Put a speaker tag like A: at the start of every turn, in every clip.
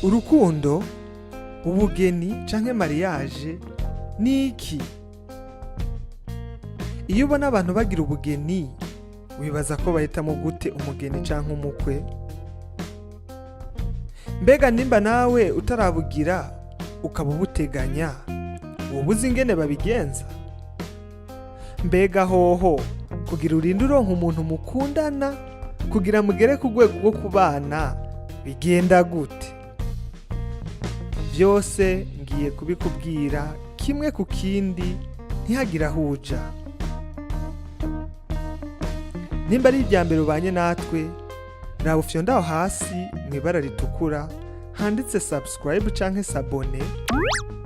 A: Urukundo, ubugeni canke mariage ni iki? Iyo ubona abantu bagira ubugeni, wibaza ko bahitamo gute umugeni canke umukwe? Mbega nimba nawe utarabugira ukaba ubuteganya, woba uzi ingene babigenza? Mbega hoho kugira urinde uronka umuntu mukundana kugira mugere ku rwego rwo kubana bigenda gute? Byose ngiye kubikubwira kimwe ku kindi, ntihagire aho uja. Nimba ari irya mbere ubanye natwe, raba ufyonde aho hasi mu ibara ritukura handitse subscribe canke s'abonner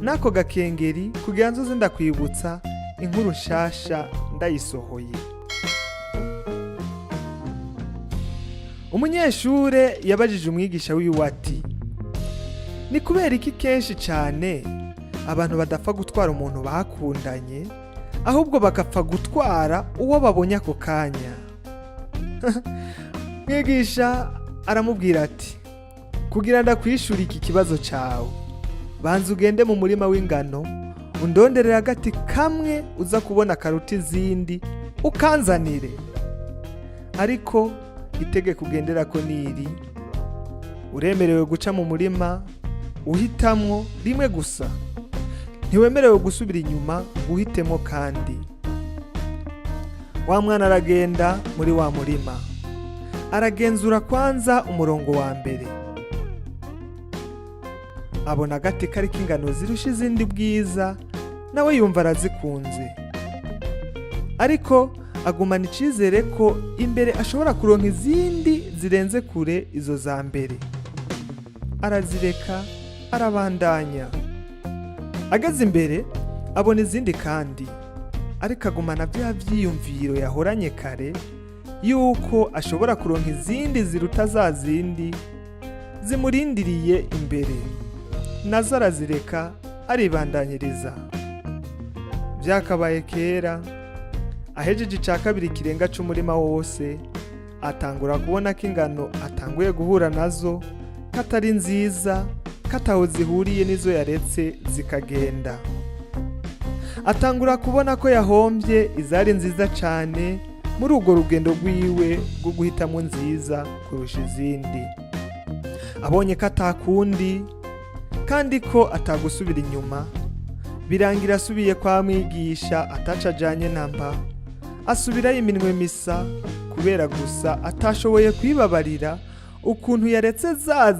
A: n'ako gakengeri kugira nzoze ndakwibutsa inkuru nshasha ndayisohoye. Umunyeshure yabajije umwigisha wiwe ati: "Ni kubera iki kenshi cyane abantu badapfa gutwara umuntu bakundanye, ahubwo bagapfa gutwara uwo babonye ako kanya?" Mwigisha aramubwira ati: "Kugira ndakwishura iki kibazo cyawe, banza ugende mu murima w'ingano, undonderere agati kamwe uza kubona karuta izindi, ukanzanire. Ariko itegeko ugendera ko niri: uremerewe guca mu murima uhitamwo rimwe gusa, ntiwemerewe gusubira inyuma ngo uhitemo kandi." Wa mwana aragenda muri wa murima, aragenzura kwanza umurongo wa mbere, abona agati kariko ingano zirusha izindi bwiza, nawe yumva arazikunze, ariko agumana icizere ko imbere ashobora kuronka izindi zirenze kure izo za mbere. Arazireka, arabandanya. Ageze imbere abona izindi kandi, ariko agumana bya vyiyumviro yahoranye kare yuko ashobora kuronka izindi ziruta za zindi zimurindiriye imbere. Nazo arazireka, aribandanyiriza. Byakabaye kera. Ahejeje ica kabiri kirenga c'umurima wose, atangura kubona ko ingano atanguye guhura nazo katari nziza, kataho zihuriye n'izo yaretse zikagenda. Atangura kubona ko yahombye izari nziza cane muri urwo rugendo rwiwe rwo guhitamo nziza kurusha izindi. Abonye ko atakundi kandi ko atagusubira inyuma, birangira asubiye kwa mwigisha ataca ajanye namba, asubirayo iminwe misa, kubera gusa atashoboye kwibabarira ukuntu yaretse za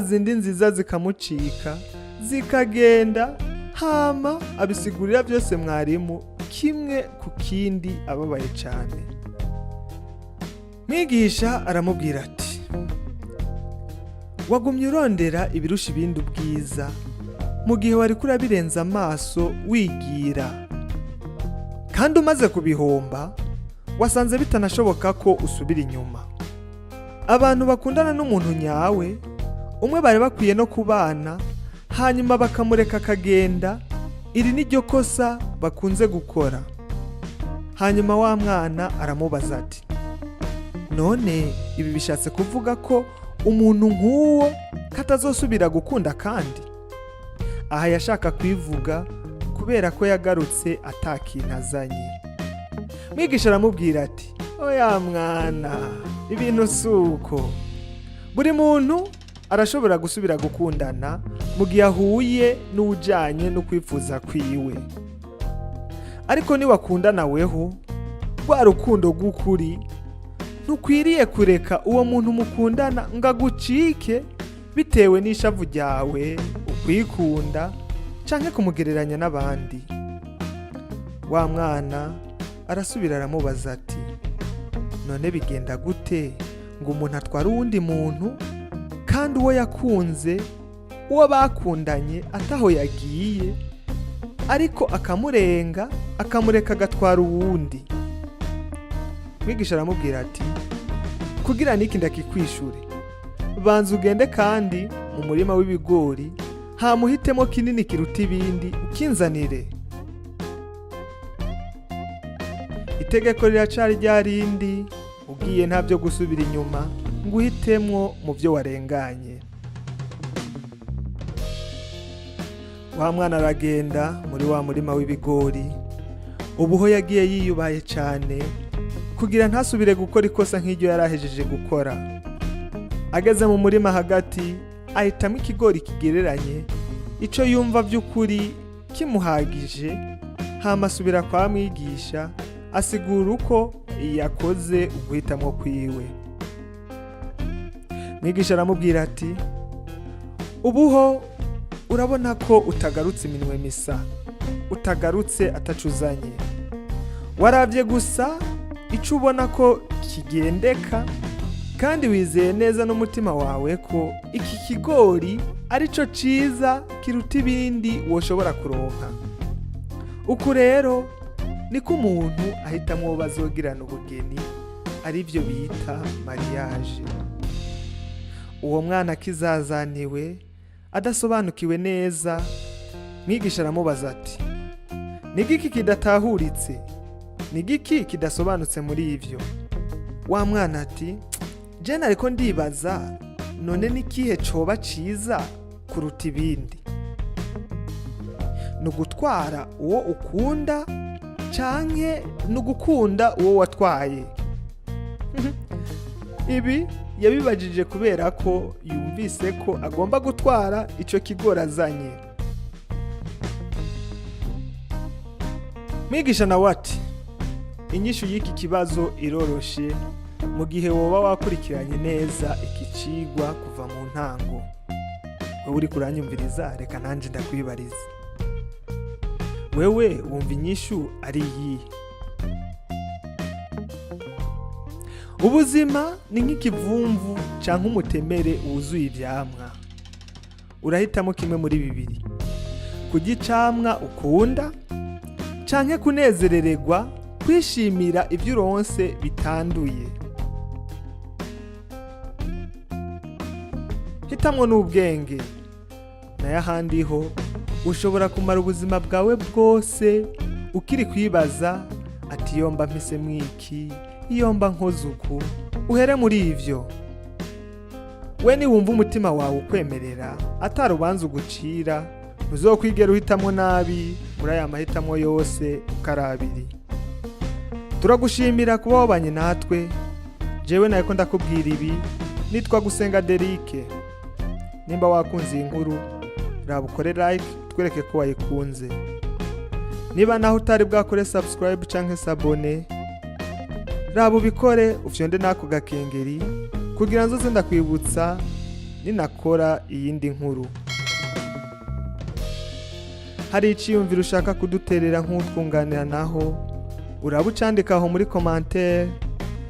A: zindi nziza zikamucika zikagenda. Hama abisigurira byose mwarimu kimwe ku kindi, ababaye cyane. Mwigisha aramubwira ati: "Wagumye urondera ibirusha ibindi ubwiza mu gihe wari kurabirenza amaso wigira, kandi umaze kubihomba wasanze bitanashoboka ko usubira inyuma. Abantu bakundana n'umuntu nyawe umwe bari bakwiye no kubana, hanyuma bakamureka akagenda. Iri ni ryo kosa bakunze gukora." Hanyuma wa mwana aramubaza ati: "None ibi bishatse kuvuga ko umuntu nk'uwo katazosubira gukunda kandi?" Aha yashaka kwivuga kubera ko yagarutse atakintu azanye. Mwigisha aramubwira ati: "Oya mwana, ibintu si uko. Buri muntu arashobora gusubira gukundana mu gihe ahuye n'ujanye no kwifuza kwiwe. Ariko niwakundana weho rwa rukundo rw'ukuri, ntukwiriye kureka uwo muntu mukundana ngo agucike bitewe n'ishavu ryawe, ukwikunda canke kumugereranya n'abandi." Wa mwana arasubira aramubaza ati: "None bigenda gute ngo umuntu atware uwundi muntu kandi uwo yakunze, uwo bakundanye ataho yagiye, ariko akamurenga, akamureka agatwara uwundi?" Mwigisha aramubwira ati: "Kugira niki ndakikwishure, banza ugende kandi mu murima w'ibigori, hama uhitemo kinini kiruta ibindi ukinzanire. Itegeko riracari rya rindi: ugiye nta byo gusubira inyuma ngo uhitemwo mu byo warenganye." Wa mwana aragenda muri wa murima w'ibigori. Ubuho yagiye yiyubaye cyane kugira ntasubire gukora ikosa nk'iryo yari ahejeje gukora. Ageze mu murima hagati, ahitamo ikigori kigereranye ico yumva by'ukuri kimuhagije, hama asubira kwa mwigisha asigura uko yakoze uguhitamwo kwiwe. Mwigisha aramubwira ati: "Ubuho urabona ko utagarutse iminwe misa, utagarutse atacuzanye. Waravye gusa ico ubona ko kigendeka, kandi wizeye neza n'umutima wawe ko iki kigori arico ciza kiruta ibindi woshobora kuronka. Uku rero niko umuntu ahitamwo uwo bazogirana ubugeni, arivyo bita mariage." Uwo mwana akizazaniwe, adasobanukiwe neza, mwigisha aramubaza ati: "Ni giki kidatahuritse? Ni giki kidasobanutse muri ivyo?" Wa mwana ati: "Jene, ariko ndibaza, none ni kihe coba ciza kuruta ibindi? Ni ugutwara uwo ukunda canke ni ugukunda uwo watwaye?" Ibi yabibajije kubera ko yumvise ko agomba gutwara ico kigori azanye. Mwigisha nawe ati: "Inyishu y'iki kibazo iroroshe mu gihe woba wakurikiranye neza iki cigwa kuva mu ntango. Wewe uriko uranyumviriza, reka nanje ndakwibariza: wewe wumva inyishu ari iyihe? Ubuzima ni nk'ikivumvu canke umutemere wuzuye ivyamwa. Urahitamo kimwe muri bibiri: kurya icamwa ukunda canke kunezerererwa kwishimira ivyo uronse bitanduye. Hitamwo n'ubwenge, nayo ahandi ho ushobora kumara ubuzima bwawe bwose ukiri kwibaza ati: iyo mba mpisemo iki, iyo mba nkoze uku. Uhere muri ivyo. We niwumva umutima wawe ukwemerera, atarubanza ugucira, ntuzokwigera uhitamwo nabi muri aya mahitamo yose uko ari abiri. Turagushimira kuba wabanye natwe. Jewe nariko ndakubwira ibi nitwa Gusenga Derike. Nimba wakunze iyi nkuru, raba ukore like, twereke ko wayikunze. Niba naho utari bwakore subscribe canke s'abonner, raba ubikore, ufyonde n'ako gakengeri kugira nzoze ndakwibutsa ninakora iyindi nkuru. Hari iciyumviro ushaka kuduterera nk'utwunganira, naho uraba ucandika aho muri commentaire.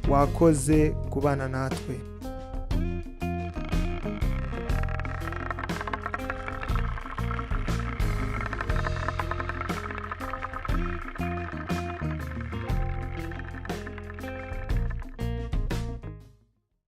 A: Wakoze kubana natwe.